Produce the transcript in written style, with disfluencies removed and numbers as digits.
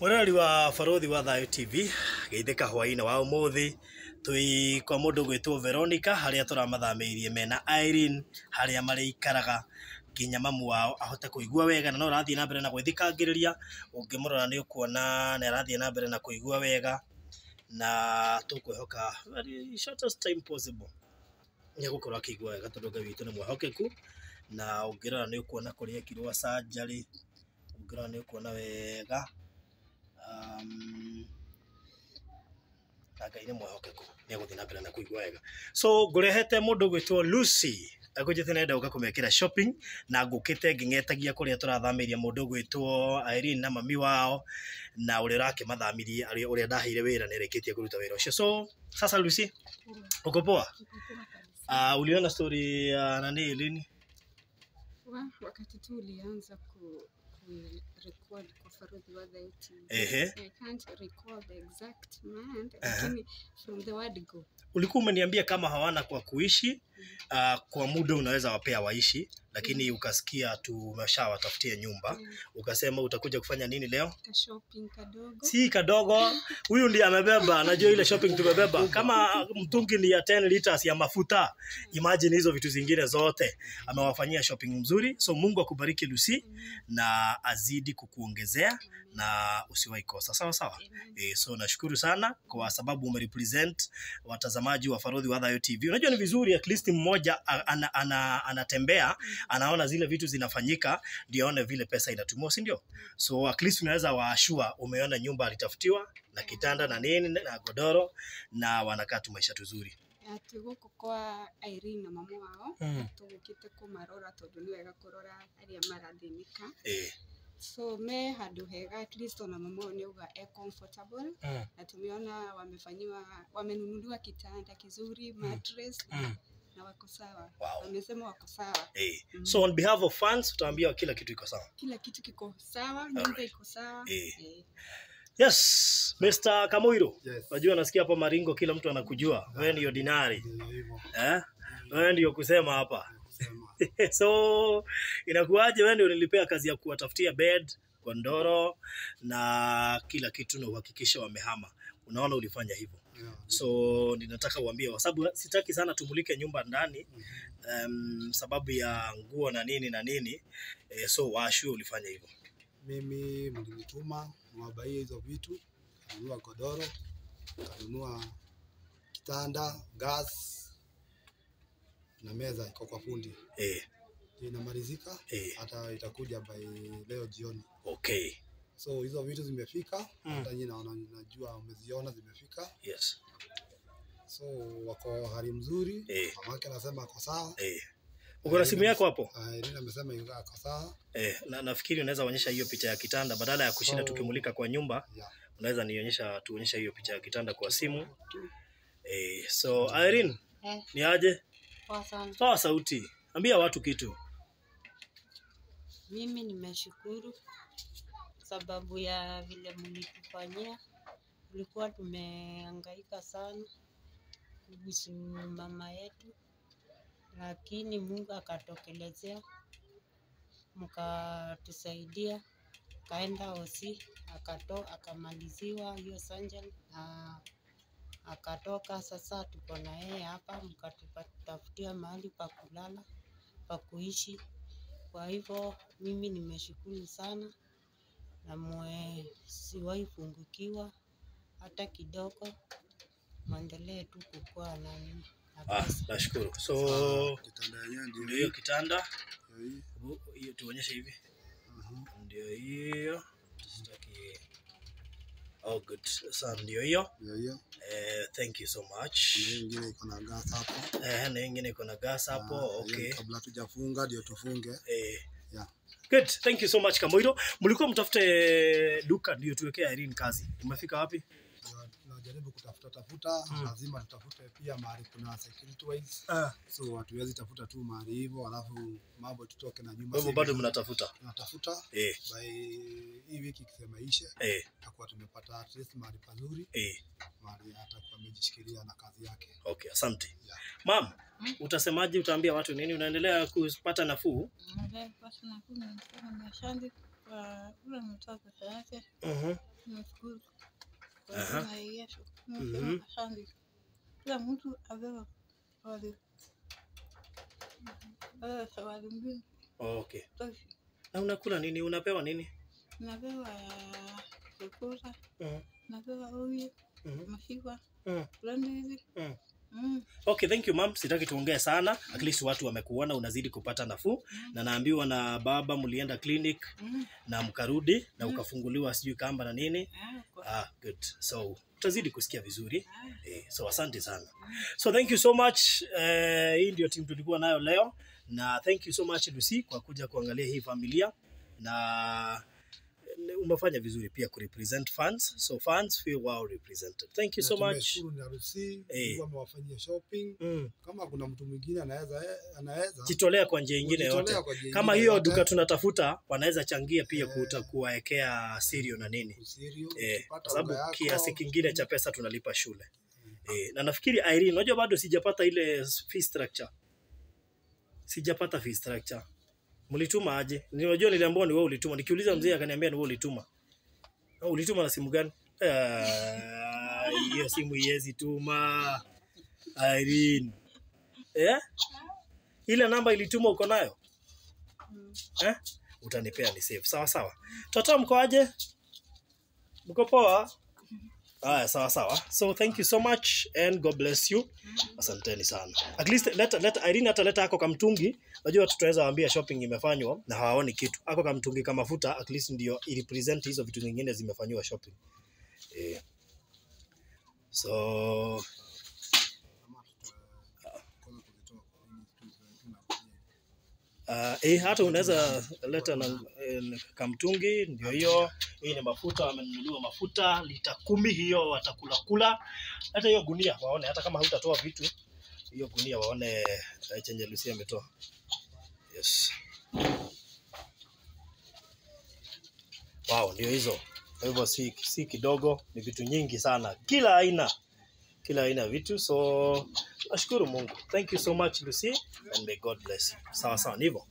Mwerori wa Barothi wa Thayo TV geithĩka hwaĩ-inĩ wa ũmũthĩ twĩ kwa mũndũ gwĩtwo Veronica harĩa tũramathamirie mena Irene harĩa marĩikaraga nginya mamu wao ahote kũigua wega na no arathiĩ na mbere na gwĩthikangĩrĩria. Ũngĩmũrora nĩ ũkuona nĩ arathiĩ na mbere na kũigua wega na tũkwĩhoka very shortest time possible nĩ egũkorwo akĩigua wega tondũ Ngai witũ nĩ mwĩhokeku. Na ũngĩrora nĩ ũkuona kũrĩa ekirwo surgery, ũngĩrora nĩ ũkuona wega na Ngai nĩ mwĩhokeku nĩ egũthiĩ na mbere na kũigua wega. So ngũrehete mũndũ ũgwĩtwo Lucy ngũnjĩte nenda gũka kũmekĩra shopping na ngũkĩte ngĩng'etagia kũrĩa tũrathamĩirie mũndũ ũgwĩtwo Irene na mami wao na ũrĩa ũrakĩmathamirie ũrĩa ndaheire wĩra nĩ arĩkĩtie kũruta wĩra ũcio. So sasa Lucy, uko poa? Uliona story ya nani lini? Wakati tu ulianza ku record kwa Farodhi wa Thayo TV. I can't recall the exact month, lakini from the word go. Ulikuwa umeniambia kama hawana kwa kuishi, kwa muda unaweza wapea waishi, lakini ukasikia tumeshawatafutia nyumba. Ukasema utakuja kufanya nini leo? Ka shopping kadogo. Si kadogo, huyu ndiye amebeba, anajua ile shopping tumebeba. Kama mtungi ni ya 10 liters ya mafuta, imagine hizo vitu zingine zote. Amewafanyia shopping mzuri. So Mungu akubariki Lucy na azidi kukuongezea na usiwahi kosa. Sawa sawa. So nashukuru sana kwa sababu umerepresent watazamaji wa Farodhi wa Thayo TV. Unajua ni vizuri at least mmoja anatembea, anaona zile vitu zinafanyika, ndio aone vile pesa inatumiwa, si ndio? So at least unaweza waashua umeona nyumba alitafutiwa na kitanda na nini na godoro na wanakaa tu maisha tuzuri. Twĩ gũkũ kwa Irene na mamu wao tũgũkĩte kũmarora tondũ nĩ wega kũrora arĩa marathĩnĩka. So me handũ hega at least ona mama wao nĩ auga e comfortable na tumeona wamefanyiwa, wamenunuliwa kitanda kizuri, mattress na wako sawa. Wow. Wamesema wako sawa. So on behalf of fans tutaambia kila kitu iko sawa. Kila kitu kiko sawa, nyumba iko sawa. Yes, Mr. Kamuiro. Yes. Unajua nasikia hapa Maringo kila mtu anakujua. Wewe ndio dinari. Wewe ndio kusema hapa. So inakuwaje wewe ndio nilipea kazi ya kuwatafutia bed, gondoro na kila kitu na uhakikisha wamehama. Unaona ulifanya hivyo. So ninataka uambie kwa sababu sitaki sana tumulike nyumba ndani sababu ya nguo na nini na nini. So waashue ulifanya hivyo. Mimi mlinituma niwabaie hizo vitu, kanunua godoro, kanunua kitanda, gas na meza iko kwa fundi. Inamalizika hata itakuja by leo jioni. Okay. So hizo vitu zimefika, hata nyinyi naona najua umeziona zimefika. Yes. So wako hali mzuri. Mamake anasema ako sawa. Uko na simu yako hapo? Irene amesema yuko ako sawa. Na nafikiri unaweza onyesha hiyo picha ya kitanda badala ya kushinda tukimulika kwa nyumba. Unaweza nionyesha, tuonyesha hiyo picha ya kitanda kwa simu. So Irene, ni aje? Poa sana. Toa sauti. Ambia watu kitu. Mimi nimeshukuru sababu ya vile mlitufanyia. Tulikuwa tumehangaika sana kuhusu mama yetu, lakini Mungu akatokelezea, mkatusaidia, kaenda hosi, akamaliziwa hiyo surgery na akatoka. Sasa tuko na yeye hapa, mkatutafutia mahali pa kulala, pa kuishi. Kwa hivyo mimi nimeshukuru sana na siwahi pungukiwa hata kidogo. Muendelee tu kukua na mimi. Nashukuru. So kitanda yenyewe ndio hiyo kitanda. Hiyo tuonyeshe hivi. Ndio hiyo. Sitaki. Oh good. Sasa ndio hiyo. Ndio hiyo. Thank you so much. Na nyingine iko na gas hapo. Na nyingine iko na gas hapo. Okay. Kabla tujafunga ndio tufunge. Yeah. Good. Thank you so much Kamoiro. Mlikuwa mtafute duka ndio tuwekee Irene kazi. Umefika wapi? Tunajaribu kutafuta lazima tutafute pia mahali kuna security wise. So hatuwezi tafuta tu mahali hivyo alafu mambo tutoke na nyumba. Kwa hivyo bado mnatafuta? Tunatafuta. By hii wiki ikisema ishe, tutakuwa tumepata at least mahali pazuri. Mahali atakuwa amejishikilia na kazi yake. Okay, asante. Ma'am, utasemaje, utaambia watu nini? Unaendelea kupata nafuu? Naendelea kupata nafuu, nasema asante kwa ule mtoto pesa yake. Nashukuru kwa jina la Yesu. Nasema asante. Kila mtu apewe zawadi mbili. Okay. Na unakula nini? Unapewa nini? Napewa chakula. Napewa uji, maziwa, ndizi. Okay, thank you ma'am. Sitaki tuongee sana. At least watu wamekuona unazidi kupata nafuu. Na naambiwa na baba mlienda clinic na mkarudi na ukafunguliwa sijui kamba na nini. Good. So utazidi kusikia vizuri. So asante sana. So thank you so much. Hii ndio team tulikuwa nayo leo, na thank you so much Lucy kwa kuja kuangalia hii familia, na umefanya vizuri pia kurepresent fans. So fans feel well represented. Thank you so much. Tumeshukuru na Lucy, Mungu amewafanyia shopping. Kama kuna mtu mwingine anaweza jitolea kwa njia nyingine yote. Kama hiyo duka tunatafuta wanaweza changia pia kuwaekea cereal na nini. Kwa sababu kiasi kingine cha pesa tunalipa shule. Na nafikiri Irene, unajua bado sijapata ile fee structure. Sijapata fee structure. Mlituma aje? Unajua niliambiwa ni wewe ulituma. Nikiuliza mzee akaniambia ni wewe ulituma. Ulituma na simu gani? Hiyo simu iwezi tuma. Irene. Ile namba ilituma uko nayo? Utanipea ni save. Sawa sawa. Toto mko aje? Mko poa? Haya, sawa sawa. So thank you so much and God bless you. Asanteni sana. At least let Irene hata leta ako kamtungi. Unajua tutaweza waambia shopping imefanywa na hawaoni kitu. Ako kamtungi kama mafuta at least ndio i represent hizo vitu zingine zimefanywa shopping. So hata unaweza leta na kamtungi ndio hiyo. Hii ni mafuta, wamenunuliwa mafuta lita 10 hiyo watakula kula. Hata hiyo gunia waone, hata kama hutatoa vitu, hiyo gunia waone chenye Lucy ametoa. Yes. Wow, ndio hizo. Kwa hivyo si kidogo, ni vitu nyingi sana. Kila aina vitu. So nashukuru Mungu. Thank you so much Lucy and may God bless you. Sawa sawa, ndivyo.